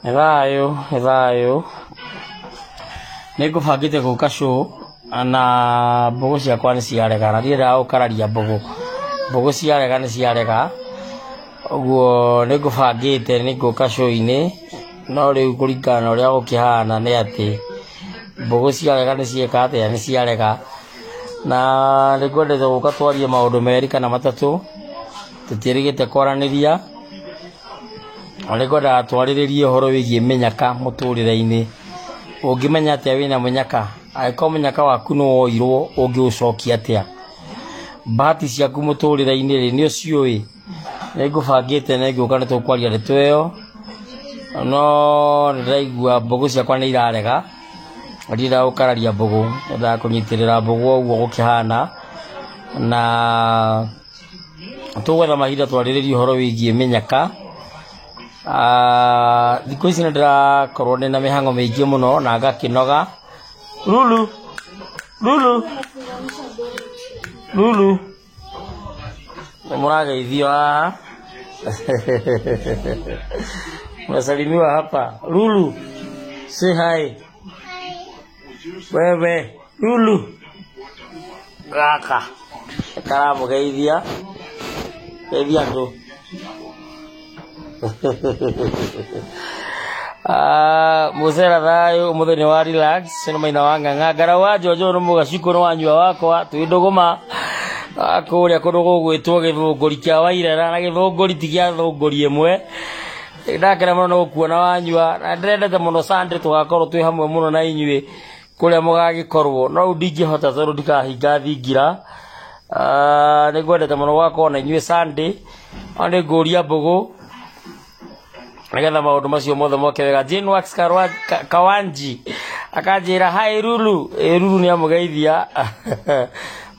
Nĩ thayũ, nĩ thayũ. Nĩ ngũbangĩte gũka show na mbũgũ ciakwa nĩ ciarega na ndiendaga gũkararia mbũgũ. Mbũgũ ciarega nĩ ciarega, ũguo nĩ ngũbangĩte nĩ ngũka show-inĩ, no rĩu kũringana na ũrĩa gũkĩhana nĩ atĩ mbũgũ ciarega nĩ cieka atĩa, nĩ ciarega. Na nĩ ngwendete gũka twarie maũndũ merĩ kana matatũ, tũtiĩrĩgĩte kwaranĩria. Na nĩ ngwendaga twarĩrĩrie ũhoro wĩgiĩ mĩnyaka mũtũrĩre-inĩ. Ũngĩmenya atĩa wĩna mũnyaka? Angĩkorwo mũnyaka waku nĩ woirwo ũngĩũcokia atĩa? Bahati ciaku mũtũrĩre-inĩ rĩ, nĩ ũciũĩ? Nĩ ngũbangĩte na ngĩũka nĩ tũkwaria ndeto ĩyo, no nĩ ndĩraigua mbũgũ ciakwa nĩ irarega, na ndiendaga gũkararia mbũgũ, nyendaga kũnyitĩrĩra mbũgũ o ũguo gũkĩhana, na tũgwetha mahinda twarĩrĩrie ũhoro wĩgiĩ mĩnyaka. Thikũ ici nĩ ndĩrakorwo ndĩna mĩhang'o mĩingĩ mũno na ngakĩnoga. Lulu, Lulu, Lulu, nĩ mũrageithio haha. Mnasalimiwa hapa. Lulu, say hi. Wewe, Lulu. Gaka karamũgeithia, geithia andũ. Ah, mũcera thayũ ũmũthĩ nĩ wa relax nĩ maina wa ng'ang'a ngarau wa njonjo nĩ mũgacikũ nĩ wanyua wakwa twĩ ndũgũma. Ah, kũrĩa kũndũ gũgwĩtwo gĩthũngũri kĩa wairera na gĩthũngũri ti gĩa thũngũri ĩmwe. Ndakena mũno nĩ gũkuona wanyua na ndĩrendete mũno Sunday tũgakorwo twĩ hamwe mũno na inyuĩ kũrĩa mũgagĩkorwo, no rĩu ndingĩhota tondũ ndikahinga thingira. Ah, nĩ ngwendete mũno gũgakorwo na inyuĩ Sunday, no nĩ ngũria mbũgũ nĩgetha maũndũ macio mothe moke wega. Jane Wax Kawanji akanjĩra hi Lulu, ĩ Lulu nĩ amũgeithia.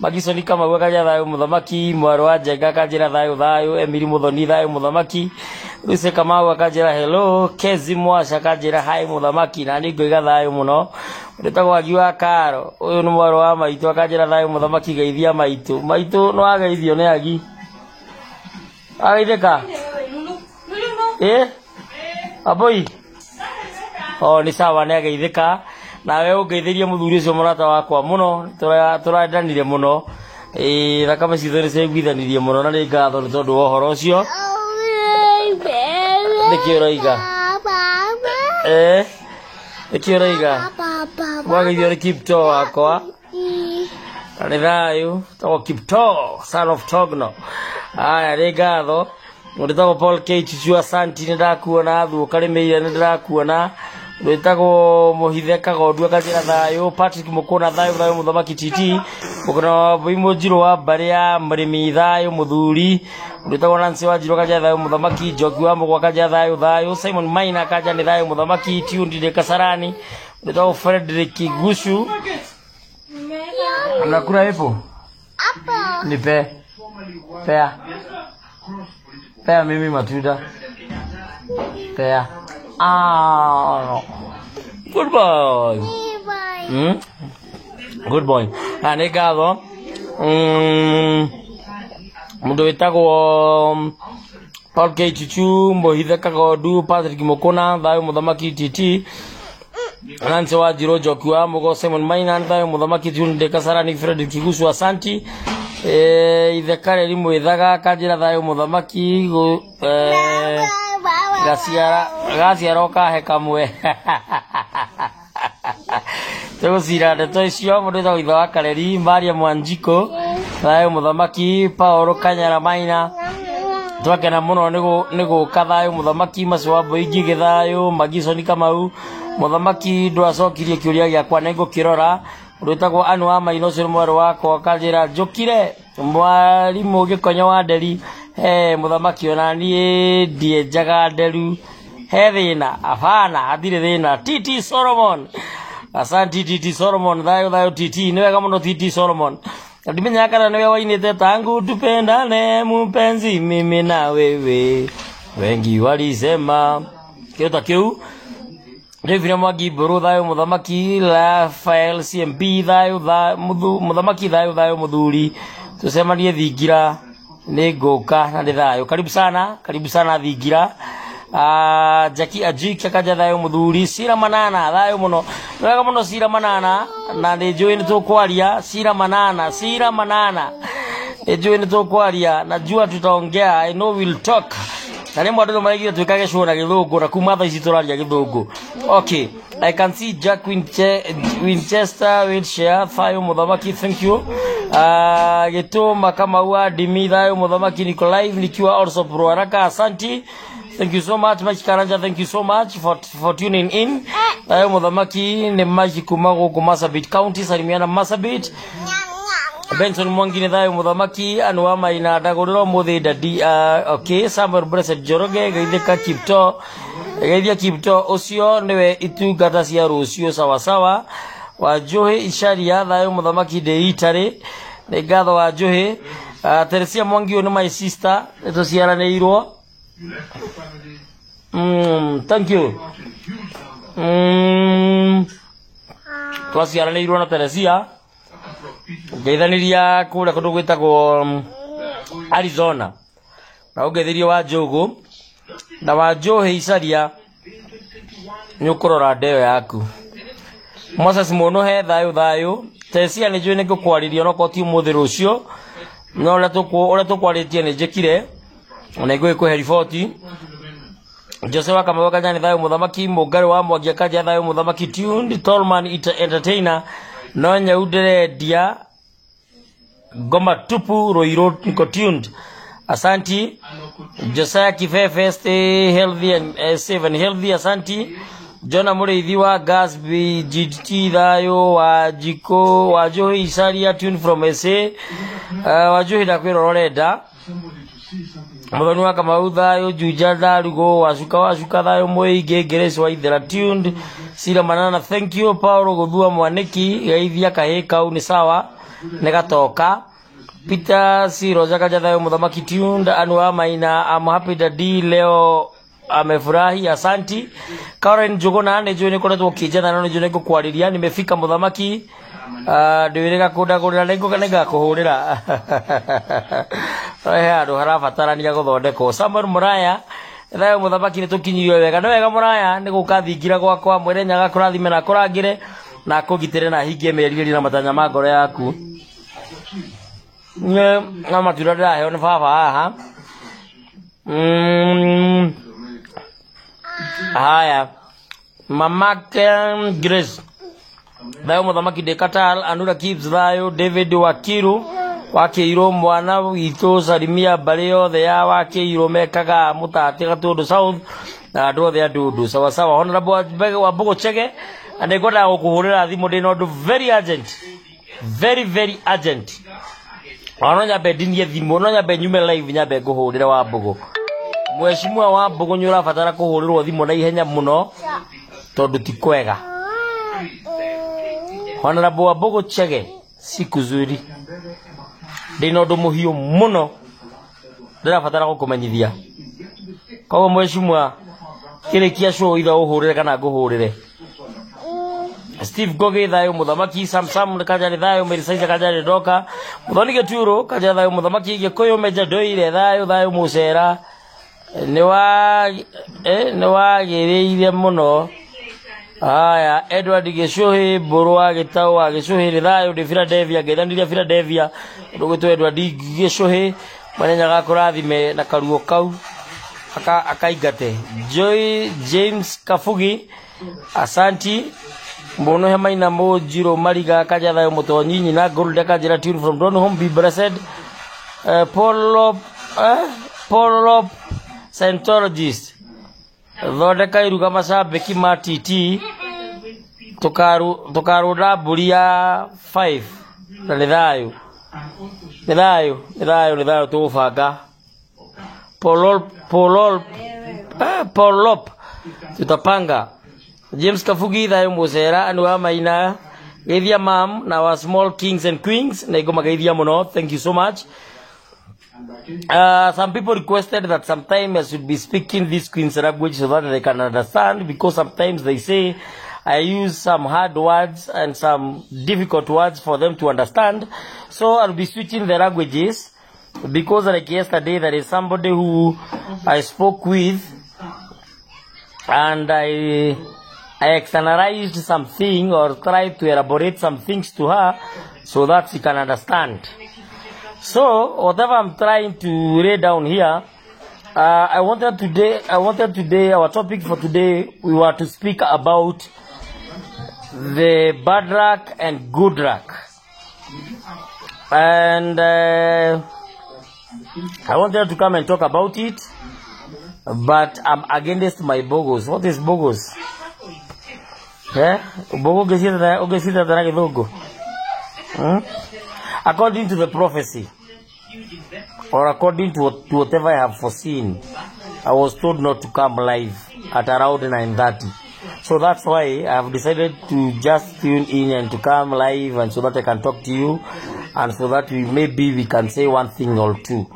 Magisoni Kamau akanjĩra thayũ mũthamaki, mwarĩ wa Njenga akanjĩra thayũ thayũ, Emily Muthoni thayũ mũthamaki, Lucy Kamau akanjĩra hello, Kezi Mwasha akanjĩra hi mũthamaki, na niĩ ngoiga thayũ mũno. Ndĩtagwo Agi wa Karo, ũyũ nĩ mwarĩ wa maitũ akanjĩra thayũ mũthamaki, geithia maitũ. Maitũ nĩ wageithio nĩ Agi. Wageithĩka? Ĩ? Aboi? O nĩ sawa nĩ ageithĩka. Nawe ũngeithĩrie mũthuri ũcio mũrata wakwa mũno, tũrendanire mũno. Ĩ, thakame citũ nĩ ciaiguithanirie mũno na nĩ ngatho nĩ tondũ wa ũhoro ũcio. Nĩkĩ ũroiga? Ĩ? Nĩkĩ ũroiga? Mwageithio nĩ Kiptoo wakwa. Na nĩ thayũ, tagwo Kiptoo, son of Togno. Aya nĩ ngatho. Wĩtagwo Paul K Chuchu asanti nĩ ndakuona, Thuũka Rĩmĩire nĩ ndĩrakuona. Wĩtagwo Mũhithe Kagondu akanjĩra thayũ, Patrick Mũkũna thayũ thayũ mũthamaki TT, Mũkũna wa Mbui Mũnjirũ wa mbarĩ ya mũrĩmi thayũ mũthuri. Wĩtagwo Nancy Wanjirũ akanjĩra thayũ mũthamaki, Njoki wa Mũgwa akanjĩra thayũ thayũ, Simon Maina akanjĩra nĩ thayũ mũthamaki, Tiundi ndĩ Kasarani. Wĩtagwo Frederick Gucu. Unakula apple? Nipe. Pea. Pea mimi matunda. Pea. Ah. Good boy. Good boy. Ah, nĩ ngatho. Mũndũ wĩtagwo Paul K Chuchu, Mũhithe Kagondu, Patrick Mũkũna, Thayũ Mũthamaki TT, Nancy Wanjirũ, Njoki wa Mũgo, Simon Maina, Thayũ Mũthamaki Tunde Kasarani, Frederick Kigusu, Asanti. Ithe Kareri Mwĩthaga akanjĩra thayũ mũthamaki, gaciara gaciara ũkahe kamwe. Tũgũcira ndeto icio. Mũndũ wĩtagwo ithe wa Kareri, Maria Mwanjiko, thayũ mũthamaki, Paul Kanyara Maina, twakena mũno nĩ gũka thayũ mũthamaki, Macio wa Mbui Ngigĩ thayũ, Magisoni Kamau mũthamaki, ndwacokirie kĩũria gĩakwa nĩ ngũkĩrora. Wĩtagwo Anu wa Maina, ũcio nĩ mwarĩ wakwa, akanjĩra njũkire mwarimũ gĩkonyo wa nderi. He mũthamaki, ona niĩ ndienjaga nderu, he thĩna? Abana, hatirĩ thĩna. TT Solomon, asanti TT Solomon, thayũ thayũ TT, nĩ wega mũno TT Solomon. Ndimenyaga kana nĩwe wainĩte tangu tupendane mpenzi mimi na wewe wengi walisema kĩndũ ta kĩu. David Mwangi Mbũrũ thayũ mũthamaki, Rafael CMB thayũ mũthamaki thayũ thayũ mũthuri, tũcemanie thingira nĩ ngũka na nĩ thayũ. Karibu sana, karibu sana thingira. Jackie Ajik akaja thayũ mũthuri Cira Manana thayũ mũno nĩ wega mũno Cira Manana na nĩ njũĩ nĩ tũkwaria Cira Manana Cira Manana nĩ njũĩ nĩ tũkwaria najua tutaongea, I know we'll talk. Na rĩmwe andũ nĩmaraigire twĩkage show na gĩthũngũ na kuma thaa ici tũraria gĩthũngũ. Okay, I can see Jack Winchester Wiltshire thayũ mũthamaki, thank you. Gĩtũma Kamau wa Ndimi thayũ mũthamaki, niko live nikiwa also pro haraka, asanti. Thank you so much Mike Karanja, thank you so much for tuning in. Thayũ mũthamaki nĩ Mike kuma gũkũ Marsabit County, salimiana Marsabit. Benson Mwangi nĩ thayũ mũthamaki, anu wa maina ndagũrĩra ũmũthĩ dadi. Okay, Samuel Blessed Njoroge geithĩka Kipto, geithia Kipto ũcio nĩwe itungata cia rũciũ sawasawa. Wanjohi Icaria thayũ mũthamaki ndĩ itarĩ nĩ ngatho Wanjohi. Teresia Mwangi ũyũ nĩ my sister, nĩ tũciaranĩirwo. Thank you. Twaciaranĩirwo na Teresia ngeithanĩria kũrĩa kũndũ gwĩtagwo Arizona na ũngeithĩrie wa Njũgũ na wa Njohi Icaria nĩ ũkũrora ndeo yaku. Moses Mũnũhe thayũ thayũ. Teresia nĩ njũĩ nĩ ngũkwarĩria onokorwo ti ũmũthĩ rũciũ, no ũrĩa tũkwarĩtie nĩ njĩkire na nĩngũgĩkũhe riboti. Jose wa Kamau Kanya nĩ thayũ mũthamaki, Mũngarĩ wa Mwangi Kanja thayũ mũthamaki, tuned Tallman Entertainer no nyau ndĩrendia ngoma tupu Ruiru niko tuned, asanti. Josiah Kifefe stay healthy and safe and healthy, asanti. Jona Mũrĩithi wa Gas BGT thayũ wa Jiko wa Njohi Icaria tuned from SA. Wa Njohi ndakwĩra ũrenda Mũthoni wa Kamau thayũ Juja Ndarugo wacuka wacuka thayũ mũingĩ Grace Waithera tuned Cira Manana thank you. Paulo Guthua Mwaniki geithia kahĩ kau nĩ sawa nĩ gatoka. Peter Siro Jakaja thayũ mũthamaki tuned Anu wa Maina I'm happy daddy leo amefurahi, asanti. Karen Njuguna nĩ njũĩ nĩ koretwo ũkĩnjetha no nĩ njũĩ nĩ ngũkwarĩria, nimefika mũthamaki. Ndwĩrĩga kũndagũrĩra nĩngakũhũrĩra he handũ harabatarania gũthondekwo. Samuel Muraya thayũ mũthamaki nĩ tũkinyirio wega, nĩ wega Muraya nĩ gũka thingira gwakwa mwene nyaga kũrathime na kũrangĩre na kũgitĩre na hingie merirĩria na matanya ma ngoro yaku. Na matunda ndĩraheo nĩ baba haha. Haya mamake Grace thayũ mũthamaki ndĩ Qatar. Anura Gibbs thayũ. David Wakiru Wakĩirwo mwana witũ salimia mbarĩ yothe ya Wakĩirwo mekaga mũtate Gatũndũ South na andũ othe a Ndundu sawasawa. Honorable Wambũgũ Chege na nĩngwendaga gũkũhũrĩra thimũ ndĩ na ũndũ very urgent, very very urgent. Ona no nyambe ndinie thimũ, no nyambe nyume live nyambe ngũhũrĩre Wambũgũ. Mheshimiwa Wambũgũ nĩ ũrabatara kũhũrĩrwo thimũ na ihenya mũno tondũ ti kwega. Honorable Wambũgũ Chege siku zuri ndĩna ũndũ mũhiũ mũno ndĩrabatara gũkũmenyithia. Koguo mheshimiwa kĩrĩkia show itha ũhũrĩre kana ngũhũrĩre. Steve Goge thayũ mũthamaki, Sam Kanja nĩ thayũ, Mary Saiza Kanja nĩ ndoka, Mũthoni Gĩturo Kanja thayũ mũthamaki, Gĩkũyũ Meja Ndoire thayũ thayũ mũcera nĩ wagĩrĩire mũno. Haya Edward Gĩcũhĩ Mbũrũ wa Gĩtaũ wa Gĩcũhĩ nĩ thayũ ndĩ Philadelphia ngeithanirie Philadelphia ũndũ gwĩtwo Edward Gĩcũhĩ mwene nyaga akũrathime na karuo kau akaingate. Joy James Kabugi asanti. Mũnũhe Maina Mũnjirũ Mariga Kanja thayũ mũtonyi nyina Gold Kanjĩra tune from Donholm be blessed. Paul Scientologist thondeka iruga macambĩki ma TT tũkarũnda mbũri ya 5 na nĩ thayũ nĩ thayũ nĩ thayũ nĩ thayũ tũgũbanga Paul tutapanga. James Kabugi thayũ mũcera andu wa Maina geithia mam na wa small kings and queens na ngũmageithia mũno, thank you so much. Some people requested that sometimes I should be speaking this Queen's language so that they can understand, because sometimes they say I use some hard words and some difficult words for them to understand. So I'll be switching the languages, because like yesterday there is somebody who I spoke with. And I externalized something or tried to elaborate some things to her so that she can understand. So whatever I'm trying to lay down here, I wanted today, our topic for today, we were to speak about the bad luck and good luck. And I wanted to come and talk about it, but I'm against my bogos. What is bogos? Eh? Bogo ũngĩcita na gĩthũngũ? Hmm? According to the prophecy, or according to whatever I have foreseen, I was told not to come live at around 9:30. So that's why I have decided to just tune in and to come live, and so that I can talk to you, and so that we maybe we can say one thing or two.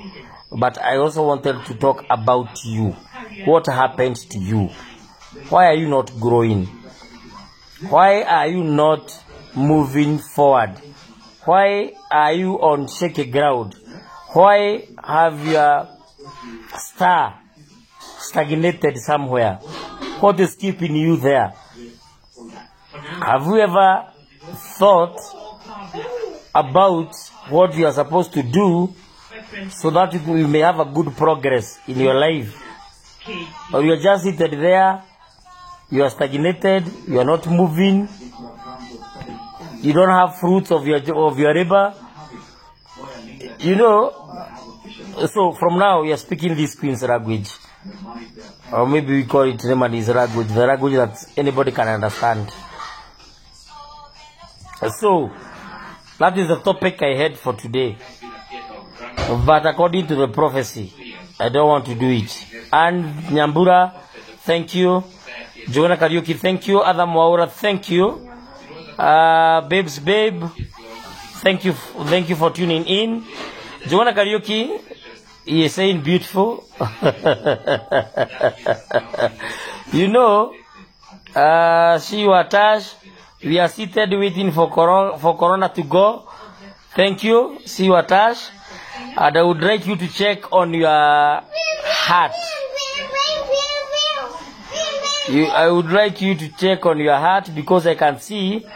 But I also wanted to talk about you. What happened to you? Why are you not growing? Why are you not moving forward? Why are you on shaky ground? Why have your star stagnated somewhere? What is keeping you there? Have you ever thought about what you are supposed to do so that you may have a good progress in your life? Or you are just seated there, you are stagnated, you are not moving, you don't have fruits of your labor. So from now we are speaking this Queen's language. Or maybe we call it Lebanese language, the language that anybody can understand. So, that is the topic I had for today. But according to the prophecy, I don't want to do it. And Nyambura, thank you. Joanna Kariuki, thank you. Adam Mwaura, thank you. Babes Babe, thank you, thank you for tuning in. Joanna Kariuki, he is saying beautiful. See you attached. We are seated waiting for Corona to go. Thank you. See you attached. And I would like you to check on your heart. I would like you to check on your heart, because I can see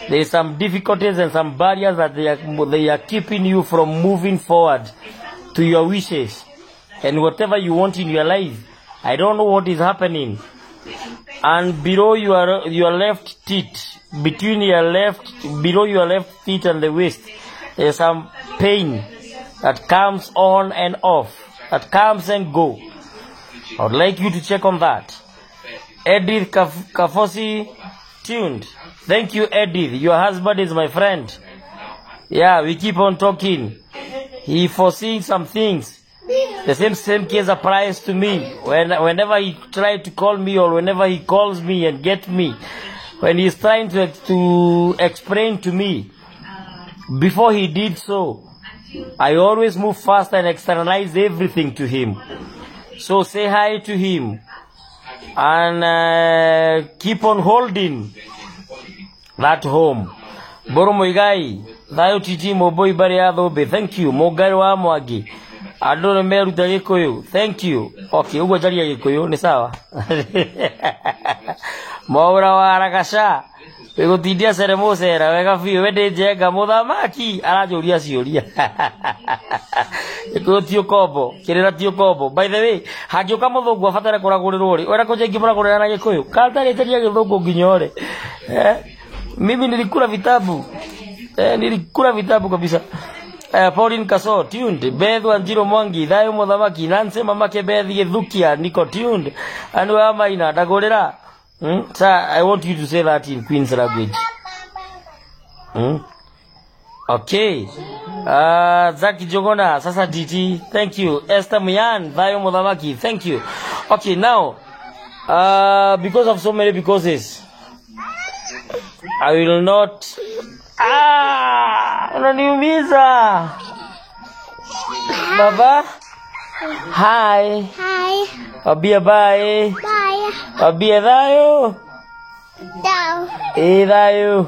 there is some difficulties and some barriers that they are keeping you from moving forward to your wishes and whatever you want in your life. I don't know what is happening. And below your left teeth, between your left, below your left teeth and the waist, there's some pain that comes on and off, that comes and go. I would like you to check on that. Edith Kafosi tuned. Thank you, Edith. Your husband is my friend. Yeah, we keep on talking. He foresees some things. The same case applies to me. Whenever he tries to call me, or whenever he calls me and get me, when he's trying to explain to me, before he did so, I always move fast and externalize everything to him. So say hi to him and keep on holding that home. Boro Muigai, thayo titi moboi bari ya thũmbĩ. Thank you. Mũngari wa Mwangi, andũ nĩ meruta Gĩkũyũ. Thank you. Okay, ũguo njaria Gĩkũyũ nĩ sawa. Mwaũra wa Ragaca, wĩgũtindia cere mũcera wega biũ, we ndĩ njenga mũthamaki aranjũria ciũria. Gĩkũyũ ti ũkombo, kĩrĩra ti ũkombo. By the way, hangĩũka mũthũngũ abatare kũragũrĩrwo rĩ, wenda kũnjia ingĩmũragũrĩra na Gĩkũyũ? Kandarĩtĩria gĩthũngũ nginya ũrĩ. Eh? Mimi nilikula vitabu. Nilikula vitabu kabisa. Pauline Kaso, tuned. Beth Wanjiro Mwangi, Thayo Muthamaki, Nancy Mamake Beth Githukia, niko tuned. Anu wa Maina, ndagũrĩra. Sir, I want you to say that in Queen's language. Okay. Zaki Jogona, Sasa DT, thank you. Esther Muyan, Thayo Muthamaki, thank you. Okay, now, because of so many becauses, I will not. Ah, unaniumiza. Baba, hi. Hi. Wambie bye. Bye. Wambie thayo. Down. Ĩ thayũ.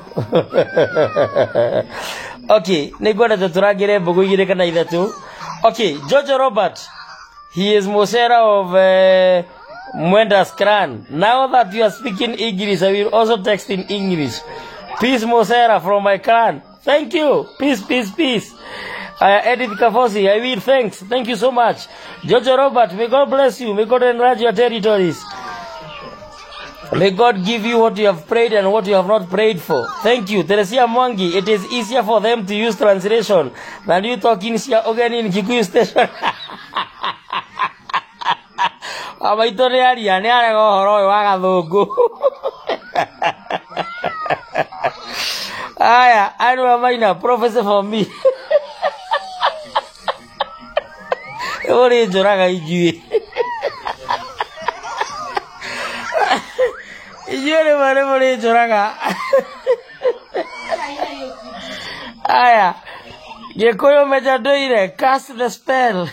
Okay, nĩngwenda tũtũrangĩre mbũgũ igĩrĩ kana ithatũ. Okay, Jojo Robert. He is Mosera of Mwenda's clan. Now that you are speaking English, I will also text in English. Peace Mosera from my clan. Thank you. Peace, peace, peace. Edith Kafosi, I will thanks. Thank you so much. Jojo Robert, may God bless you. May God enlarge your territories. May God give you what you have prayed and what you have not prayed for. Thank you. Teresia Mwangi, it is easier for them to use translation than you talking cia ogeni in Kikuyu station. Amaitũ nĩ aria nĩ arega ũhoro ũyũ wa gathũngũ. Aya, Anua Maina, prophecy for me. Ũrĩ njũraga inyuĩ. Inyuĩ rĩmwe nĩ mũrĩ njũraga. Aya, Gĩkũyũ Meja Ndũire, cast the spell.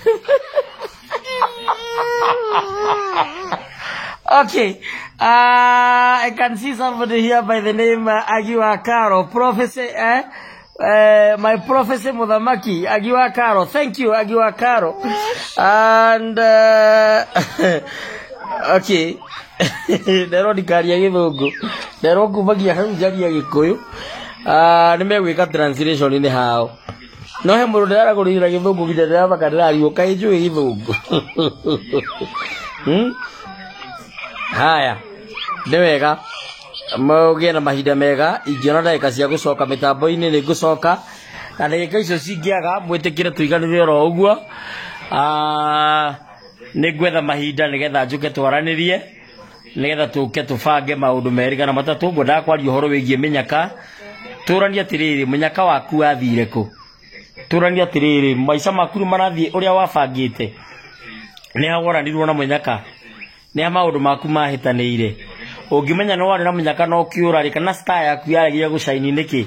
Okay, I can see somebody here by the name Agiwa Karo. Prophecy, eh? My prophecy Muthamaki, Agiwa Karo. Thank you, Agiwa Karo. And, okay. Ndero ndikaria gĩthũngũ. Ndero ngumagia hau njaria gĩkũyũ. Nĩ megwĩka translation nĩ hao. No he mũndũ ndĩraragũrĩra gĩthũngũ nginya ndĩramaka ndĩrarigwo kaĩ njũĩ gĩthũngũ. Haya, nĩ wega mũgĩe na mahinda mega. Ingĩona ndagĩka cia gũcoka mĩtambo-inĩ nĩ ngũcoka, na ndagĩka icio cingĩaga mwĩtĩkĩre tũiganĩre oro ũguo. Nĩ ngwetha mahinda nĩgetha njũke twaranĩrie, nĩgetha tũke tũbange maũndũ merĩ kana matatũ. Ngwendaga kwaria ũhoro wĩgiĩ mĩnyaka. Tũranie atĩrĩrĩ, mũnyaka waku wathire kũ? Tũranie atĩrĩrĩ, maica maku nĩ marathiĩ ũrĩa wabangĩte? Nĩ ha woranirwo na mũnyaka? Nĩ ha maũndũ maku mahĩtanĩire? Ũngĩmenya nĩ warĩ na mũnyaka na ũkĩũra rĩ, kana star yaku yaregire gũcaini nĩkĩ?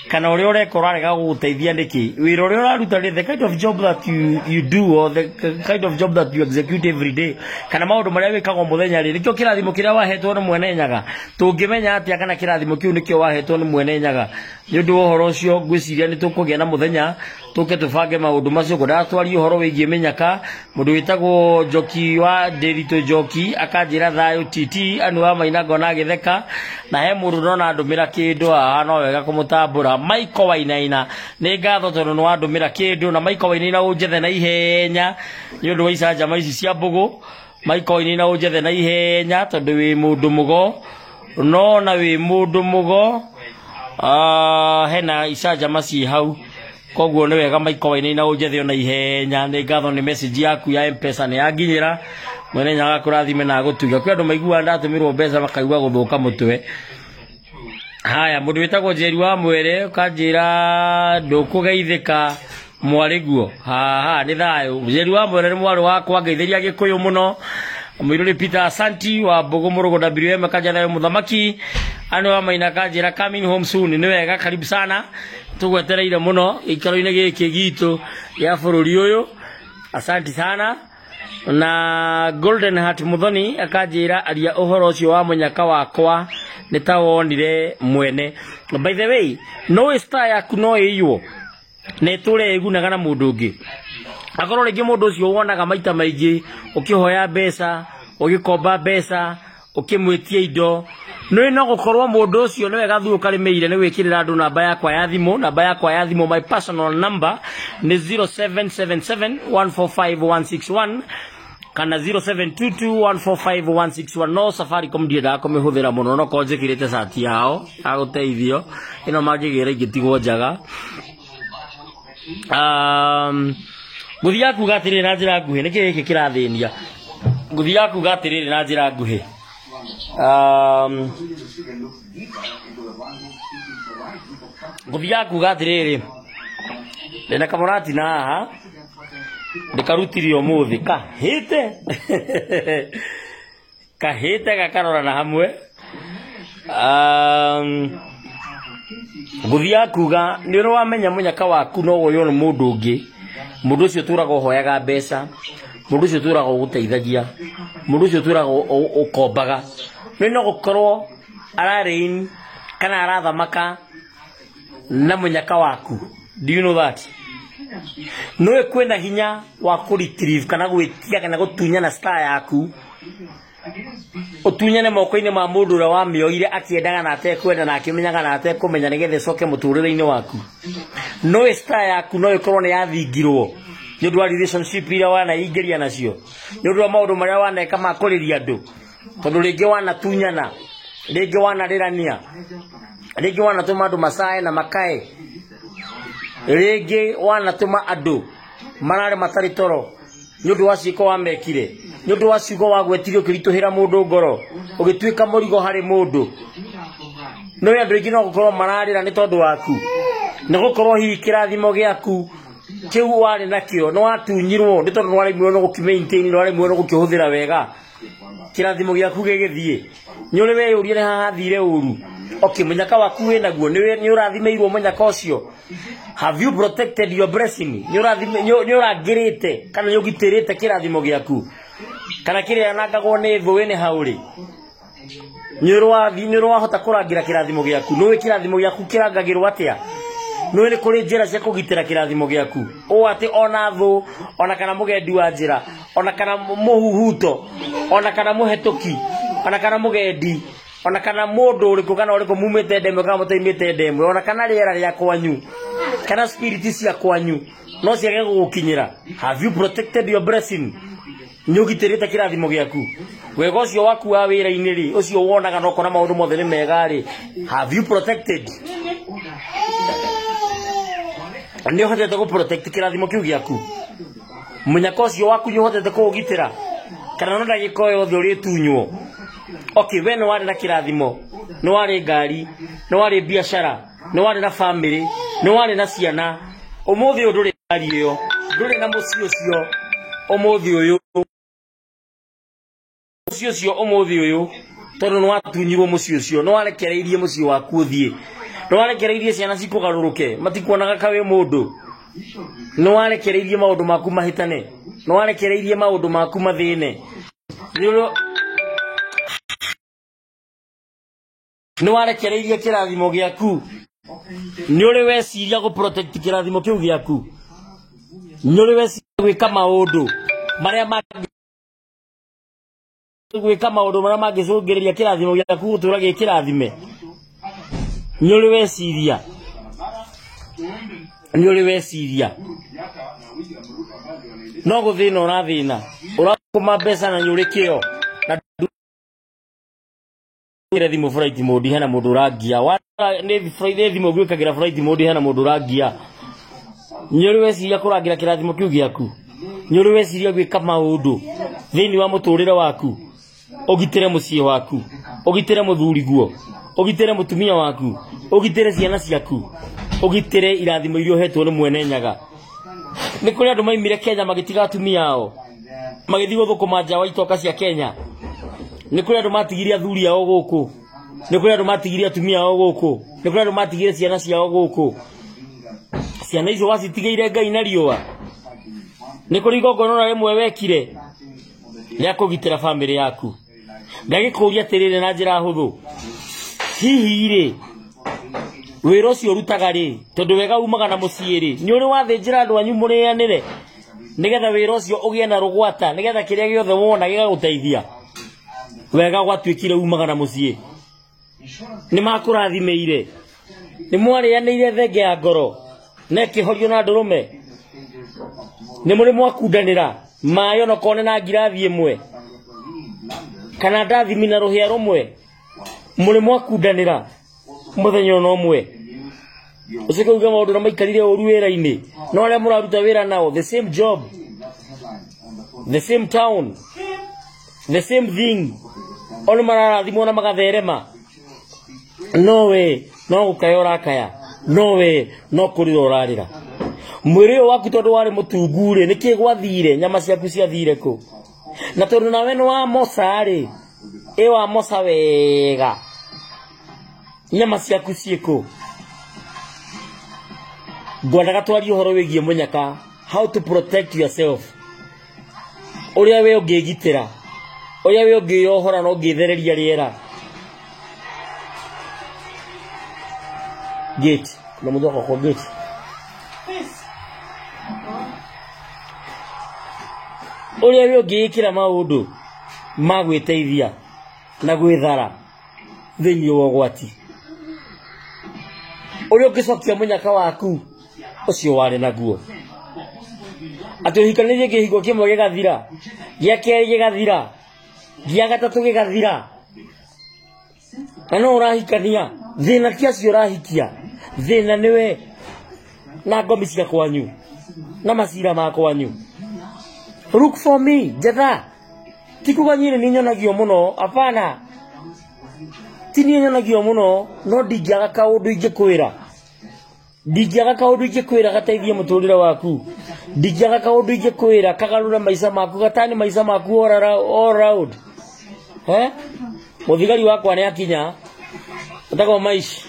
Kana ũrĩa ũreka ũrarega gũgũteithia nĩkĩ? Wĩra ũrĩa ũraruta rĩ, the kind of job that you do or the kind of job that you execute every day, kana maũndũ marĩa wĩkaga o mũthenya rĩ, nĩkĩo kĩrathimo kĩrĩa wahetwo nĩ Mwene Nyaga? Tũngĩmenya atĩa kana kĩrathimo kĩu nĩkĩo wahetwo nĩ Mwene Nyaga? Nĩ ũndũ wa ũhoro ũcio ngwĩciria nĩ tũkũgĩa na mũthenya tũke tũbange maũndũ macio. Ngwendaga twarie ũhoro wĩgiĩ mĩnyaka. Mũndũ wĩtagwo Njoki wa Ndĩritũ Njoki akanjĩra thayũ TT Anu wa Maina ngona agĩtheka, na he mũndũ ndona andũmĩra kĩndũ haha no wega kũmũtambũra. Michael Wainaina, nĩ ngatho tondũ nĩ wandũmĩra kĩndũ. Na Michael Wainaina ũnjethe na ihenya nĩ ũndũ wa icanjama ici cia mbũgũ. Michael Wainaina ũnjethe na ihenya tondũ wĩ mũndũ mũgo, no na wĩ mũndũ mũgo. Hena icanjama ciĩ hau, koguo nĩ wega Michael Wainaina ũnjethe ona ihenya. Nĩ ngatho nĩ message yaku ya M-Pesa nĩ yanginyĩra. Mwene Nyaga akũrathime na agũtuge. Kwĩ andũ maiguaga ndatũmĩrwo mbeca makaigua gũthũka mũtwe. Haya, mũndũ wĩtagwo Njeri wa Mwere ũkanjĩra ndũkũgeithĩka mwarĩguo. Haha nĩ thayũ. Njeri wa Mwere nĩ mwarĩ wakwa, ngeithĩria Gĩkũyũ mũno. Mũirũrĩ Peter Asanti wa Mbũgũ Mũrũgũ WM akanjĩra thayũ mũthamaki. Anu wa Maina akanjĩra coming home soon. Nĩ wega, karibu sana, tũgwetereire mũno gĩikaro-inĩ gĩkĩ gitũ gĩa bũrũri ũyũ. Asanti sana. Na Golden Heart Muthoni akanjĩra aria ũhoro ũcio wa mũnyaka wakwa nĩ ta wonire mwene. By the way, no star yaku no ĩiywo na ĩtũre ĩgunaga na mũndũ ũngĩ. Akorwo rĩngĩ mũndũ ũcio wonaga maita maingĩ ũkĩhoya mbeca, ũgĩkomba mbeca, ũkĩmwĩtia indo, nĩ no gũkorwo mũndũ ũcio nĩwe gathuũ karĩmĩire nĩ gwĩkĩrĩra andũ namba yakwa ya thimũ. Namba yakwa ya thimũ, my personal number nĩ 0777145161 kana 0722145161. No Safaricom ndiendaga kũmĩhũthĩra mũno, no korwo njĩkĩrĩte cati yao ya gũteithio ĩno mangĩgĩra ingĩtigwo njaga. Ngũthiaga kuga atĩrĩrĩ na njĩra nguhĩ, nĩkĩ gĩkĩ kĩrathĩnia? Ngũthiaga kuga atĩrĩrĩ na njĩra nguhĩ. Ngũthiaga kuga atĩrĩrĩ, ndĩna kamũrati na haha ndĩkarutire ũmũthĩ kahĩte kahĩte gakarora na hamwe. Ngũthiaga kuga nĩ ũrĩ wamenya mũnyaka waku no woywo nĩ mũndũ ũngĩ. Mũndũ ũcio ũtũraga ũhoyaga mbeca, mũndũ ũcio ũtũraga ũgũteithagia, mũndũ ũcio ũtũraga ũkombaga, nĩ no gũkorwo arareign kana arathamaka na mũnyaka waku. Do you know that? Nĩũĩ kwĩna hinya wa kũ retrieve kana gwĩtia kana gũtunyana star yaku Ũtunyane moko-inĩ ma mũndũ ũrĩa wamĩoire akĩendaga na atekwenda na akĩmenyaga na atekũmenya nĩgetha ĩcoke mũtũrĩre-inĩ waku. No star yaku no ĩkorwo nĩ yathingirwo nĩ ũndũ wa relationship iria wanaingĩria nacio, nĩ ũndũ wa maũndũ marĩa waneka ma kũrĩria andũ, tondũ rĩngĩ wanatunyana, rĩngĩ wanarĩrania, rĩngĩ wanatũma andũ macae na makae, rĩngĩ wanatũma andũ marare matarĩ toro nĩ ũndũ wa ciĩko wamekire, nĩ ũndũ wa ciugo wagwetire ũkĩritũhĩra mũndũ ngoro, ũgĩtuĩka mũrigo harĩ mũndũ. No andũ aingĩ no gũkorwo mararĩra nĩ tondũ waku, nĩ gũkorwo hihi kĩrathimo gĩaku kĩu warĩ nakĩo nĩ watunyirwo nĩ tondũ nĩ waremirwo nĩ gũkĩ-maintain, nĩ waremirwo nĩ gũkĩhũthĩra wega, kĩrathimo gĩaku gĩgĩthiĩ. Nĩ ũrĩ weyũria nĩ hahathire ũru. Okay, mũnyaka waku wĩnaguo, nĩ ũrathimĩirwo mũnyaka ũcio. Have you protected your blessing? Nĩ ũrangĩrĩte kana nĩ ũgitĩrĩte kĩrathimo gĩaku, kana kĩrĩa yanangagwo nĩ thũ wĩnĩ hau rĩ, nĩ ũrĩ wahota kũrangĩra kĩrathimo gĩaku? Nĩ ũĩ kĩrathimo gĩaku kĩrangagĩrwo atĩa? Nĩ ũĩ nĩ kũrĩ njĩra cia kũgitĩra kĩrathimo gĩaku, ũũ atĩ ona thũ, ona kana mũgendi wa njĩra, ona kana mũhuhuto, ona kana mũhetũki, ona kana mũgendi, ona kana mũndũ ũrĩkũ kana ũrĩkũ mumĩte ndemwe kana mũtaimĩte ndemwe, ona kana rĩera rĩa kwanyu kana spirit cia kwanyu no ciage gũgũkinyĩra. Have you protected your blessing? Nĩ ũgitĩrĩte kĩrathimo gĩaku? Wega ũcio waku wa wĩra-inĩ rĩ, ũcio wonaga na ũkona maũndũ mothe nĩ mega rĩ, have you protected? Nĩ ũhotete gũ protect kĩrathimo kĩu gĩaku? Mũnyaka ũcio waku nĩ ũhotete kũũgitĩra, kana no ndagĩka o yothe ũrĩtunywo? Okay, we nĩ warĩ na kĩrathimo, nĩ warĩ ngari, nĩ warĩ biacara, nĩ warĩ na family, nĩ warĩ na ciana. Ũmũthĩ ũyũ ndũrĩ ngari ĩyo, ndũrĩ na mũciĩ ũcio ũmũthĩ ũyũ, mũciĩ ũcio ũmũthĩ ũyũ, tondũ nĩ watunyirwo mũciĩ ũcio, nĩ warekereirie mũciĩ waku ũthiĩ, nĩ warekereirie ciana cikũgarũrũke, matikuonaga ka wĩ mũndũ, nĩ warekereirie maũndũ maku mahĩtane, nĩ warekereirie maũndũ maku mathĩne, nĩ warekereirie kĩrathimo gĩaku. Nĩ ũrĩ weciria gũ protect kĩrathimo kĩu gĩaku? Nĩ ũrĩ weciria gwĩka maũndũ marĩa gwĩka maũndũ marĩa mangĩcũngĩrĩria kĩrathimo gĩaku gũtũra gĩ kĩrathime? Nĩ ũrĩ weciria? Nĩ ũrĩ weciria? No gũthĩna ũrathĩna, ũrakũma mbeca na nĩ ũrĩ kĩo, na thimũ flight mode hena mũndũ ũrangia, nĩ thimũ gwĩkagĩra flight mode hena mũndũ ũrangia. Nĩ ũrĩ weciria kũrangĩra kĩrathimo kĩu gĩaku? Nĩ ũrĩ weciria gwĩka maũndũ thĩinĩ wa mũtũrĩre waku, ũgitĩre mũciĩ waku, ũgitĩre mũthuriguo, ũgitĩre mũtumia waku, ũgitĩre ciana ciaku, ũgitĩre irathimo iria ũhetwo nĩ mwene Nyaga? Nĩ kũrĩ andũ maimire Kenya magĩtiga atumia ao, magĩthiĩ gũthũkũma nja wa itoka cia Kenya. Nĩ kũrĩ andũ matigirie athuri ao gũkũ, nĩ kũrĩ andũ matigirie atumia ao gũkũ, nĩ kũrĩ andũ matigire ciana ciao gũkũ. Ciana icio wacitigĩire Ngai na riũa. Nĩ kũrĩ igongona ona rĩmwe wekire rĩa kũgitĩra bamĩrĩ yaku? Ngagĩkũria atĩrĩrĩ na njĩra hũthũ, hihi rĩ, wĩra ũcio ũrutaga rĩ, tondũ wega umaga na mũciĩ rĩ, nĩ ũrĩ wathĩnjĩra andũ anyu mũrĩanĩre nĩgetha wĩra ũcio ũgĩe na rũgwata, nĩgetha kĩrĩa gĩothe wona gĩgagũteithia? Wega gwatuĩkire umaga na mũciĩ, nĩ makũrathimĩire, nĩ mwarĩanĩire thenge ya ngoro na ĩkĩhorio na ndũrũme, nĩ mũrĩ mwakundanĩra maĩ onokorwo nĩ na ngirathi ĩmwe kana ndathimi na rũhĩa rũmwe, mũrĩ mwakundanĩra mũthenya ona ũmwe. Ũcoke uge maũndũ na maikarire ũru wĩra-inĩ, no arĩa mũraruta wĩra nao the same job, the same town, the same thing, o nĩ mararathimwo na magatherema, no we no gũkaya ũrakaya, no we no kũrĩra ũrarĩra. Mwĩrĩ ũyũ waku tondũ warĩ mũtungu rĩ, nĩkĩ gwathire? Nyama ciaku ciathire kũ? Na tondũ nawe nĩ wamoca rĩ, ĩ wamoca wega, nyama ciaku ciĩkũ? Ngwendaga twarie ũhoro wĩgiĩ mũnyaka, how to protect yourself, ũrĩa we ũngĩgitĩra, ũrĩa we ũngĩyohora na ũngĩthereria rĩera. Gate, kuna mũndũ akwa kwa gate. Ũrĩa we ũngĩĩkĩra maũndũ Ma gwĩteithia na gwĩthara thĩinĩ wa ũgwati. Ũrĩa ũngĩcokia mũnyaka waku ũcio warĩ naguo. Atĩ ũhikanĩrie kĩhiko kĩmwe gĩgathira, gĩa kerĩ gĩgathira, gĩa gatatũ gĩgathira, na no ũrahikania. Thĩna ti acio ũrahikia, thĩna nĩwe na ngomi cia kwanyu na macira ma kwanyu. Look for me, njetha. Ti kuga niĩ nĩ nyonagio mũno, hapana. Ti niĩ nyonagio mũno, no ndingĩaga kaũndũ ingĩkwĩra. Ndingĩaga kaũndũ ingĩkwĩra gateithie mũtũrĩre waku. Ndingĩaga kaũndũ ingĩkwĩra kagarũre maica maku, gatani maica maku all round. Eh? Mũthigari wakwa nĩ akinya. Etagwo Maici.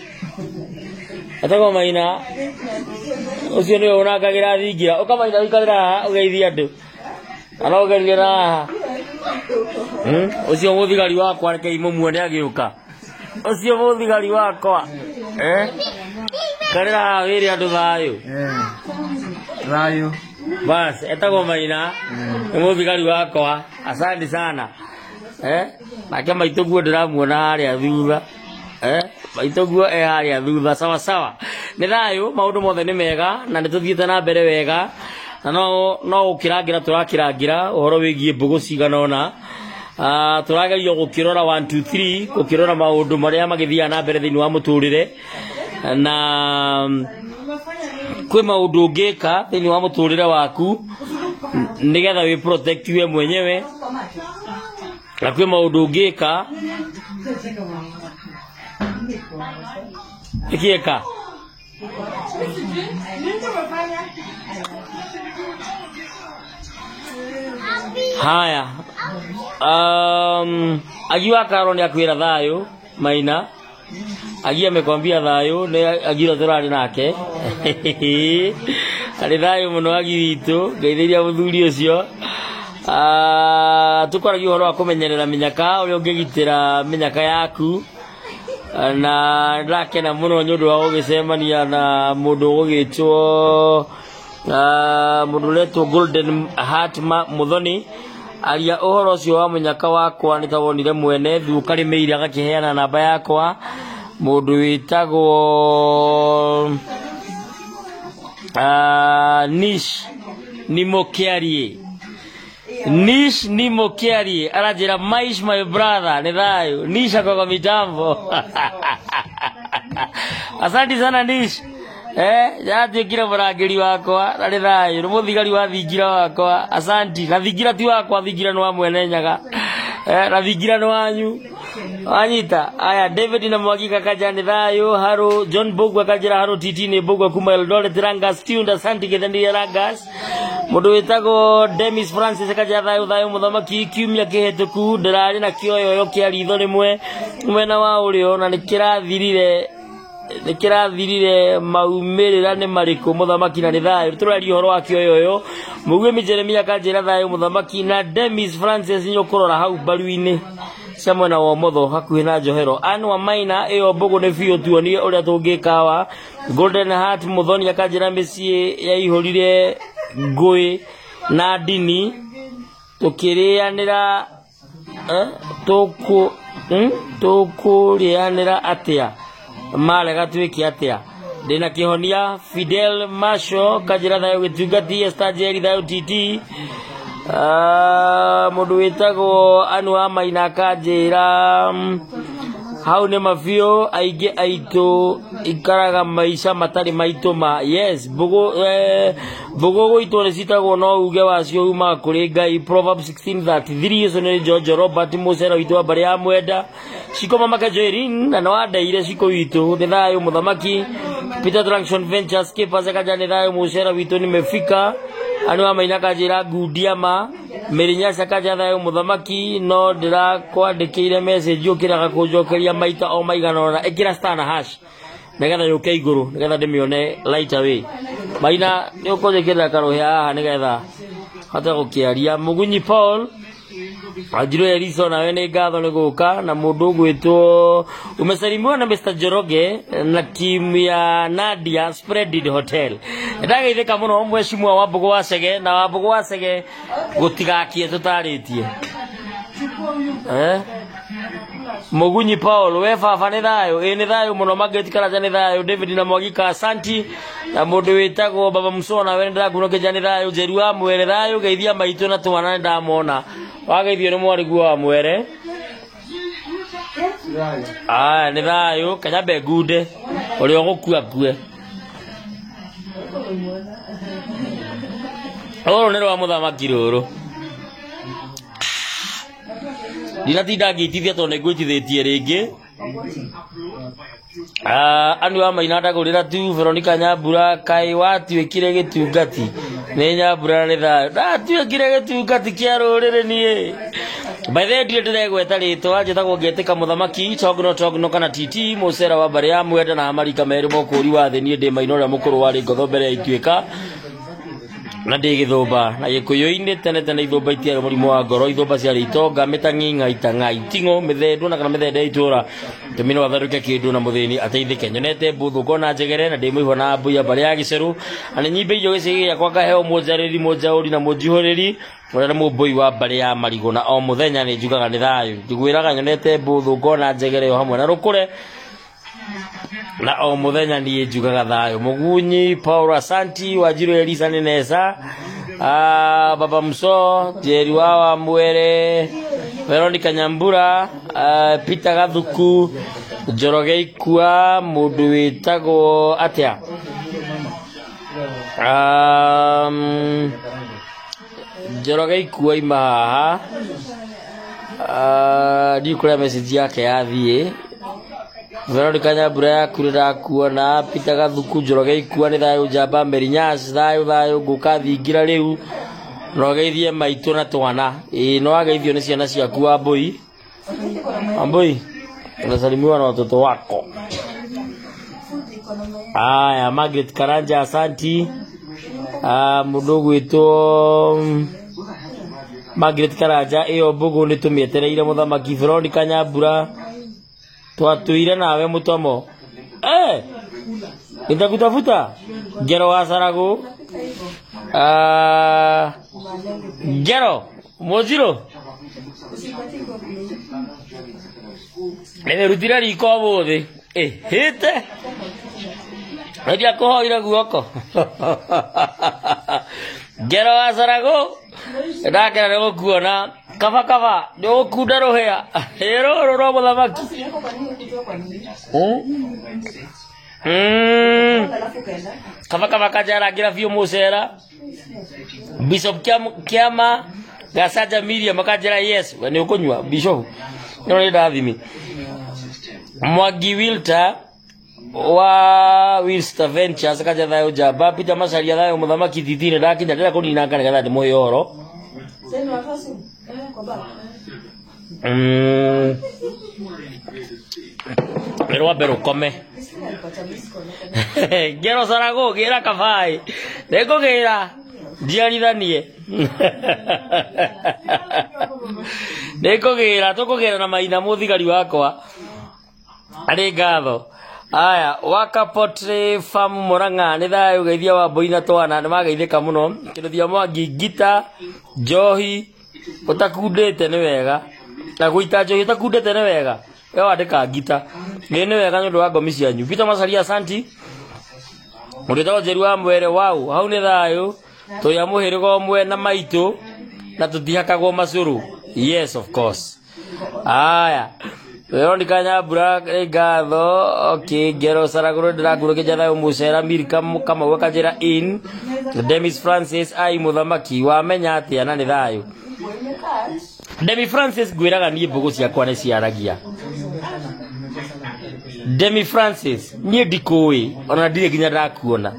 Etagwo Maina. Ũcio nĩwe ũrangagĩra thingira. Ũka Maina ũikarĩra haha ũgeithie andũ. Kana ũgerie na haha. Ũcio mũthigari wakwa rekei mũmuone agĩũka. Ũcio mũthigari wakwa. Eh? Karĩra haha wĩre andũ thayũ. Thayũ. Bas, etagwo Maina. Nĩ mũthigari wakwa. Asante sana. Eh? Nake maitũ guo ndĩramuona harĩa thutha. Eh? Maitũ guo e harĩa thutha sawa sawa. Nĩ thayũ, maũndũ mothe nĩ mega na nĩ tũthiĩte na mbere wega. Na no gũkĩrangĩra tũrakĩrangĩra ũhoro wĩgiĩ mbũgũ cigana ũna. Tũragerio gũkĩrora 1 2 3 gũkĩrora maũndũ marĩa magĩthiaga na mbere thĩinĩ wa mũtũrĩre. Na kwĩ maũndũ ũngĩka thĩinĩ wa mũtũrĩre waku nĩgetha wĩ protect we mwenyewe, na kwĩ maũndũ ũngĩka ĩkĩka. Haya, Agi wa Karo nĩ akwĩra thayũ Maina. Agi amekwambia thayũ, nĩ Agi ũrĩa tũrarĩ nake. Arĩ thayũ mũno Agi witũ, ngeithĩria mũthuri ũcio. Tũkwaragia ũhoro wa kũmenyerera mĩnyaka, ũrĩa ũngĩgitĩra mĩnyaka yaku. Na ndakena mũno nĩ ũndũ wa gũgĩcemania na mũndũ ũgũgĩtwo mũndũ ũretwo Golden Heart Muthoni. Aria ũhoro ũcio wa mũnyaka wakwa nĩ ta wonire mwene thuka rĩmĩire agakĩheana namba yakwa. Mũndũ wĩtagwo Nish Nimokiarie. Nish Nimokiarie aranjĩra Maish my brother, nĩ thayũ. Nish ako kwa mitambo. Asante sana Nish. Yatuĩkire mũrangĩri wakwa na nĩ thayũ, nĩ mũthigari wa thingira wakwa. Asanti. Na thingira ti wakwa, thingira nĩ wa mwene Nyaga. Na thingira nĩ wanyu. Wanyita. Aya, David na Mwangi kakaja nĩ thayũ. Haru John Mbugua akanjĩra haru TT nĩ Mbugua kuma Eldoret Rangas tuned. Asanti gĩthendia Rangas. Mũndũ wĩtagwo Demis Francis akanjĩra thayũ thayũ mũthamaki. Kiumia kĩhĩtũku ndĩrarĩ na kĩoyoyo kĩa ritho rĩmwe mwena wa ũrĩo na nĩkĩrathirire nĩkĩrathirire maumĩrĩra nĩ marĩkũ mũthamaki na nĩ thayũ. Tũraria ũhoro wa kĩoyoyo. Mũguĩmi Jeremia akanjĩra thayũ mũthamaki. Na Demis Francis nĩũkũrora hau mbaru-inĩ cia mwena wa ũmotho hakuhĩ na njohero. Anne wa Maina ĩyo mbũgũ nĩ biũ, tuonie ũrĩa tũngĩkawa. Golden Heart Muthoni akanjĩra mĩciĩ yaihũrire ngũĩ na ndini tũkĩrĩanĩra tũkũrĩanĩra atĩa marega twĩke atĩa. Ndĩna kĩhonia Fidel Masho kanjĩra thayũ gĩtungati. Esther Njeri thayũ TT. Mũndũ wĩtagwo Anu wa Maina akanjĩra hau nĩ mabiũ aingĩ aitũ ikaraga maica matarĩ maitũ ma. Yes, mbũgũ gũitwo nĩ citagwo no uge wacio umaga kũrĩ Ngai. Proverbs 16:33. Ũcio nĩ George Robert mũcera witũ wa mbarĩ ya Mwenda. Ciko mama Kajoirin na nĩ wandeire ciko witũ nĩ thayũ mũthamaki. Peter Junction Ventures Keepers akanja nĩ thayũ mũcera witũ nimefika. Anu wa Maina akanjĩra ngundia ma. Mĩrĩnyaca akanja thayũ mũthamaki, no ndĩrakwandĩkĩire message ũkĩraga kũnjokeria maita o maigana ũna. Ĩkĩra star na hash nĩgetha yũke igũrũ nĩgetha ndĩmĩone right away. Maina nĩ ũkũnjĩkĩrĩra karũhĩa haha nĩgetha hote gũkĩaria. Mũgunyi Paul Wanjiru Eliso nawe nĩ ngatho nĩ gũka. Na mũndũ ũgwĩtwo umesalimiwa na Mr Njoroge na timu ya Nadia Splendid Hotel. Ndageithĩka mũno mheshimiwa wa Mbũgũ wa Chege, na wa Mbũgũ wa Chege gũtigakie tũtarĩtie. Eh? Mugunyi Paul we baba nĩ thayũ, ĩ nĩ thayũ mũno. Margaret Karanja nĩ thayũ, David na Mwagika asanti, na mũndũ wĩtagwo Baba Musona we nĩndĩrakuona nĩ thayũ. Njeru wa Mwere thayũ, geithia maitũ na twana nĩndamona, wageithio nĩ mwarĩguo wa Mwere. Aya nĩ thayũ, kanyambe ngunde ũrĩa ũgũkua kue. Rũrũ nĩ rwa mũthamaki rũrũ. Ndinatinda ngĩitithia tondũ nĩngwĩtithĩtie rĩngĩ. Anu wa Maina ndagũrĩra tu. Veronica Nyambura, kaĩ watuĩkire gĩtungati? Nĩ Nyambura nĩ thayũ, ndatuĩkire gĩtungati kĩa rũrĩrĩ niĩ. By the way, ndirĩ ndĩregweta rĩtwa, njĩtagwo Ngetĩka Mũthamaki Togno Togno kana TT mũcera wa mbarĩ ya Mwenda na Amarika merĩ mokũri wa thĩ. Niĩ ndĩ Maina ũrĩa mũkũrũ warĩ ngotho mbere ya ituĩka na ndĩ gĩthũmba na gĩkũyũ-inĩ. Tene tene ithũmba itiarĩ mũrimũ wa ngoro, ithũmba ciarĩ itonga, mĩtang'ing'a, itang'a, iting'o, mĩthendũ na kana mĩthende ya itũra. Tũmi no atharũke kĩndũ na mũthĩni ateithĩke. Nyonete mbũthũ ngona njegere na ndĩ mũihwa na mbui ya mbarĩ ya gĩcerũ, na nĩ nyimbĩirio gĩcĩgĩ gĩakwa ngaheo mũnjarĩri, mũnjaũri na mũnjihũrĩri ũrĩa nĩ mũmbũi wa mbarĩ ya marigũ, na o mũthenya nĩ njugaga nĩ thayũ. Njiguĩraga nyonete mbũthũ ngona njegere o hamwe na rũkũre, na o mũthenya niĩ njugaga thayũ. Mũgunyi Paul asanti, Wanjiru Elisa nĩ nesa, Baba Mso Njeri wa Mwere, Veronica Nyambura, Peter Gathuku, Njoroge Ikua, mũndũ wĩtagwo atĩa, Njoroge Ikua ima haha, ndiũ kũrĩa message yake yathiĩ. Veronica Nyambura yaku nĩndakuona. Peter Gathuku, Njoroge Ikua nĩ thayũ, Njamba Merinyas thayũ thayũ, ngũka thingira rĩu no geithie maitũ na twana. Ĩĩ no ageithio nĩ ciana ciaku Wambui. Wambui unasalimiwa na watoto wako. Aya, Margaret Karanja asanti. Mũndũ ũgwĩtwo Margaret Karanja, ĩyo mbũgũ nĩ tũmĩetereire mũthamaki. Veronica Nyambura, twatũire nawe mũtomo, nitakutafuta. Ngero wa Saragu, Ngero Mũnjirũ, nĩwĩrutire riko ũmũthĩ ĩhĩte ndiakũhoire guoko. Ngero wa Saragu, ndakena nĩ gũkuona. Kaba kaba nĩ ũgũkunda rũhĩa rũrũ rwa mũthamaki. Kaba kaba kanjarangĩra biũ mũcera. Bishop Kiama Gacaja Miriam akanjĩra yes, we nĩ ũkũnyua Bishop, ĩno nĩ ndathimi. Mwangi Wilter wa Wilster Ventures akanjĩra thayũ njamba. Peter Macharia thayũ mũthamaki titine ndakinya, ndĩrenda kũninanga nĩgetha ndĩmũhe ũhoro. Nĩ rwambe rũkome. Ngero Saragu gĩra kabaĩ, nĩngũgĩra njiarithanie, nĩngũgĩra, tũkũgĩra na Maina mũthigari wakwa arĩ ngatho. Aya, Waka Poultry Farm Murang'a nĩ thayũ, geithia Wambui na twana nĩ mageithĩka mũno. Kĩrũthia Mwangi ngita njohi ũtakundĩte nĩ wega, na gũita njohi ũtakundĩte nĩ wega, we wandĩka ngita ĩ nĩ wega nĩ ũndũ wa ngomi cianyu. Peter Macharia asanti. Mũndũ wĩtagwo Njeri wa Mwere wau hau nĩ thayũ, tũrĩ a mũhĩrĩga ũmwe na maitũ na tũtihakagwo macũrũ. Yes of course. Aya, Veronica Nyambura nĩ ngatho. Okay, Ngero Saragũrũ ndĩrakũrũkĩria thayũ mũcera. Milka Kamau akanjĩra in. Demis Francis ai mũthamaki wamenya atĩa na nĩ thayũ. Demi Francis, ngwĩraga niĩ mbũgũ ciakwa nĩ ciaragia. Demi Francis, niĩ ndikũĩ ona ndirĩ nginya ndakuona,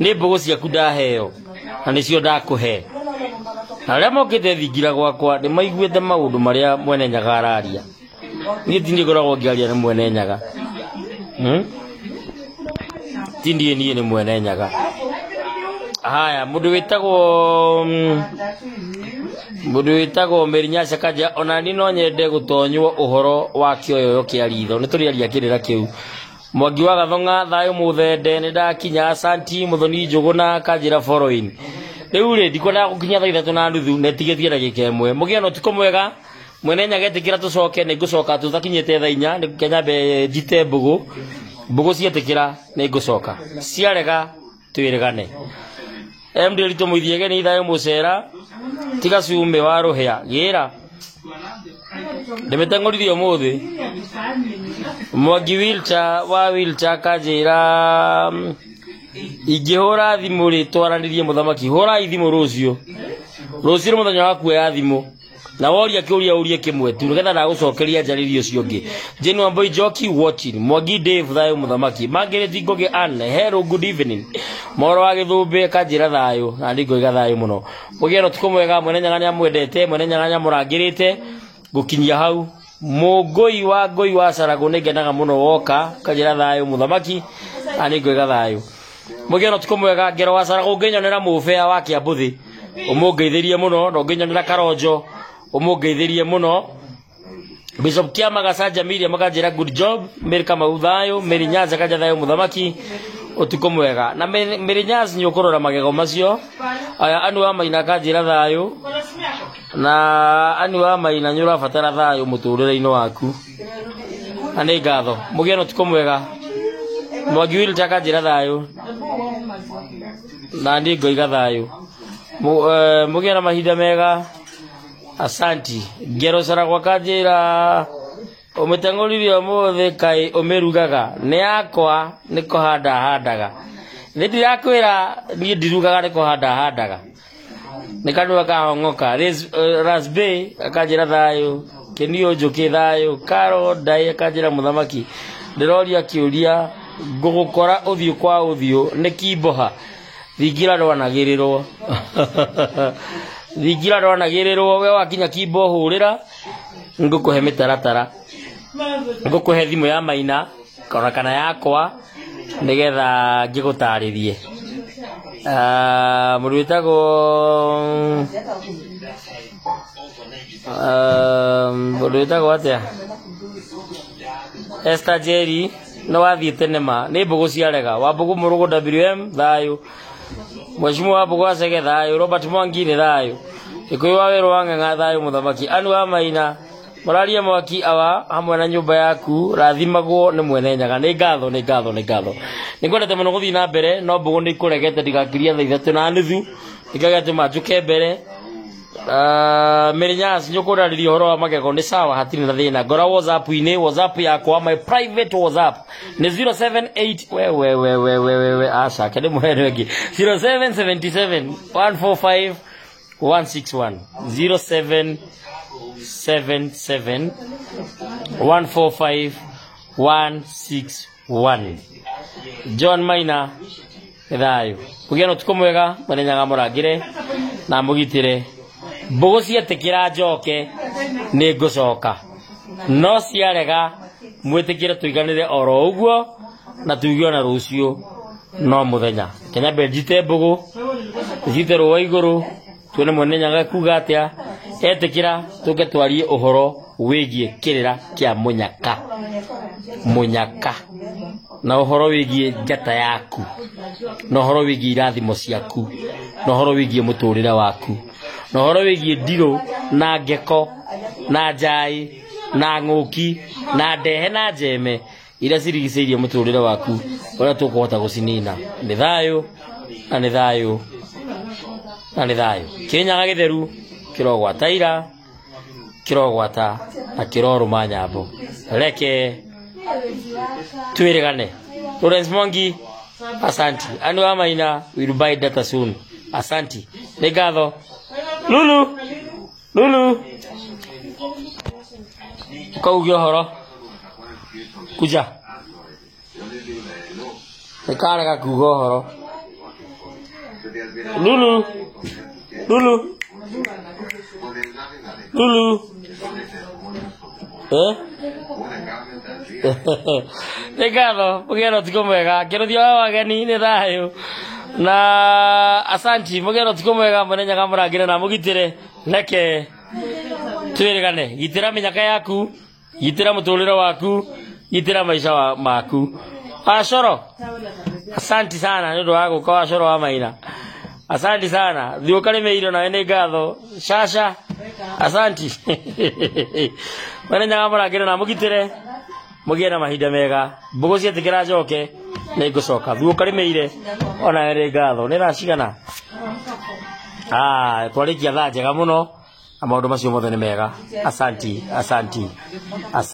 nĩ mbũgũ ciaku ndaheo na nĩcio ndakũhe. Na arĩa mokĩte thingira gwakwa nĩ maiguĩte maũndũ marĩa Mwene Nyaga araria. Niĩ ti niĩ ngoragwo ngĩaria nĩ Mwene Nyaga, Ti niĩ, niĩ nĩ Mwene Nyaga. Haya, mũndũ wĩtagwo Merinyasha Kanja, ona niĩ no nyende gũtonywo ũhoro wa kĩoyoyo kĩa ritho, nĩ tũrĩaria kĩrĩra kĩu. Mwangi wa Gathong'a thayũ mũthende, nĩ ndakinya asanti. Mũthoni Njũgũna kanjĩra following. Rĩu rĩ, ndikwendaga gũkinya thaa 3:30 na ĩtigĩtie ndagĩka 1. Mũgĩe na ũtukũ mwega. Mwene Nyaga etĩkĩra tũcoke nĩ ngũcoka tũtakinyĩte thaa inya nĩ nyambe njite mbũgũ. Mbũgũ cietĩkĩra nĩ ngũcoka. Ciarega twĩrĩgane. MD Ritũ mũithiege nĩ thayũ mũcera tiga cumbĩ wa rũhĩa gĩra ndĩmĩteng'ũririe ũmũthĩ. Mwangi Wilcha wa Wilcha akanjĩra ingĩhũra thimũ rĩ twaranĩrie mũthamaki hũrai thimũ rũciũ. Rũciũ nĩ mũthenya wa kuoya thimũ na woria kĩũria ũrie kĩmwe tu nĩgetha ndagũcokeria njarĩrie ũcio ũngĩ. Jane Wambui Njoki watching. Mwangi Dave thayũ mũthamaki. Margaret Ngũgĩ Ann hello good evening. Moro wa Gĩthũmbĩ akanjĩra thayũ na niĩ ngoiga thayũ mũno. Mũgĩe na ũtukũ mwega. Mwene Nyaga nĩamwendete, Mwene Nyaga nĩamũrangĩrĩte ngũkinyia hau. Mũngũi wa ngũi wa Caragũ nĩngenaga mũno woka kanjĩra thayũ mũthamaki na niĩ ngoiga thayũ. Mũgĩe na ũtukũ mwega. Ngero wa Caragũ ũngĩnyonera mũbea wa Kĩambũthĩ ũmũngeithĩrie mũno na ũngĩnyonera Karonjo ũmũngeithĩrie mũno. Bishop Kiama Gacanja Miriam akanjĩra good job. Mary Kamau thayũ. Mary Nyanza akanjĩra thayũ mũthamaki ũtukũ mwega. Na Mary Nyanza nĩ ũkũrora magego macio. Aya Anu wa Maina akanjĩra thayũ. Na Anu wa Maina nĩ ũrabatara thayũ mũtũrĩre-inĩ waku. Na nĩ ngatho. Mũgĩe na ũtukũ mwega. Mwangi Wilta akanjĩra thayũ. Na niĩ ngoiga thayũ. Mũgĩe na mahinda mega. Asanti. Ngero Caragũ akanjĩra ũmĩteng'ũririe ũmũthĩ kaĩ ũmĩrugaga nĩ yakwa nĩ kũhanda handaga. Nĩ ndirakwĩra niĩ ndirugaga nĩ kũhanda handaga. Nĩ kanua kahong'oka. Rasbey akanjĩra thayũ. Kĩnio Njũkĩ thayũ. Karo Ndai akanjĩra mũthamaki ndĩroria kĩũria ngũgũkora ũthiũ kwa ũthiũ nĩ kimboha. Thingira ndwanagĩrĩrwo. Thingira ndwanagĩrĩrwo we wakinya kimbo hũrĩra ngũkũhe mĩtaratara. Ngũkũhe thimũ ya Maina ona kana yakwa nĩgetha ngĩgũtarĩrie. Mũndũ wĩtagwo mũndũ wĩtagwo atĩa? Esther Jerry nĩ wathiĩ tene ma nĩ mbũgũ ciarega. Wambũgũ Mũrũgũ WM thayũ. Mheshimiwa Wambũgũ Acege thayũ. Robert Mwangi nĩ thayũ. Gĩkũyũ wa Werũ wa Ng'ang'a thayũ mũthamaki. Anu wa Maina mũraria mwaki awa hamwe na nyũmba yaku rathimagwo nĩ Mwene Nyaga. Nĩ ngatho nĩ ngatho nĩ ngatho. Nĩ ngwendete mũno gũthiĩ na mbere no mbũgũ nĩ ikũregete ndigakiria thaa 3:30 nĩkĩo gĩatũma njũke mbere. Mary Nyas nĩ ũkũndarĩria ũhoro wa magego nĩ sawa hatirĩ na thĩna. Ngora WhatsApp-inĩ, WhatsApp yakwa my private WhatsApp nĩ 078 we we we we we we we aca kende mũhene ũngĩ 0777 145 161 0777 145 161. John Maina nĩ thayũ. Kũgĩa na ũtukũ mwega. Mwene Nyaga mũrangĩre na mũgitĩre. Mbũgũ cietĩkĩra njoke nĩ ngũcoka. No ciarega mwĩtĩkĩre tũiganĩre oro ũguo na tuigue ona rũciũ no mũthenya. Kenya njite mbũgũ njite rũa igũrũ tuone Mwene Nyaga kuga atĩa. Etĩkĩra tũke twarie ũhoro wĩgiĩ kĩrĩra kĩa mũnyaka. Mũnyaka na ũhoro wĩgiĩ njata yaku na ũhoro wĩgiĩ irathimo ciaku na ũhoro wĩgiĩ mũtũrĩre waku na ũhoro wĩgiĩ ndirũ na ngeko na njai na ng'ũki na ndehe na njeme iria cirigicĩirie mũtũrĩre waku ũrĩa tũkũhota gũcinina. Nĩ thayũ na nĩ thayũ na nĩ thayũ. Kĩrĩnyaga gĩtheru kĩrogwata ira kĩrogwata na kĩrorũma nyambo. Reke twĩrĩgane. Lawrence Mwangi asanti. Anu wa Maina will buy data soon. Asanti. Nĩ ngatho. Lulu Lulu kauge ũhoro kuja nĩ karega kuga ũhoro. Lulu Lulu Lulu Nĩ ngatho mũgĩe na ũtukũ mwega. Kĩrũthia wa wageni nĩ thayũ na asanti. Mũgĩe na ũtukũ mwega. Mwene Nyaga mũrangĩre na mũgitĩre. Reke twĩrĩgane. Gitĩra mĩnyaka yaku, gitĩra mũtũrĩre waku, gitĩra maica maku. Wacoro asanti sana nĩ ũndũ wa gũka. Wacoro wa Maina asanti sana. Thiĩ ũkarĩme irio nawe nĩ ngatho. Caca Asanti. Mwene Nyaga mũrangĩre na mũgitĩre, mũgĩe na mahinda mega. Mbũgũ cietĩkĩra njoke nĩ ngũcoka. Thuũka rĩmĩire ona nĩ ngatho. Nĩ thaa cigana? Ah, twarĩkia thaa njega mũno na maũndũ macio mothe nĩ mega. Asanti, asanti. Asanti.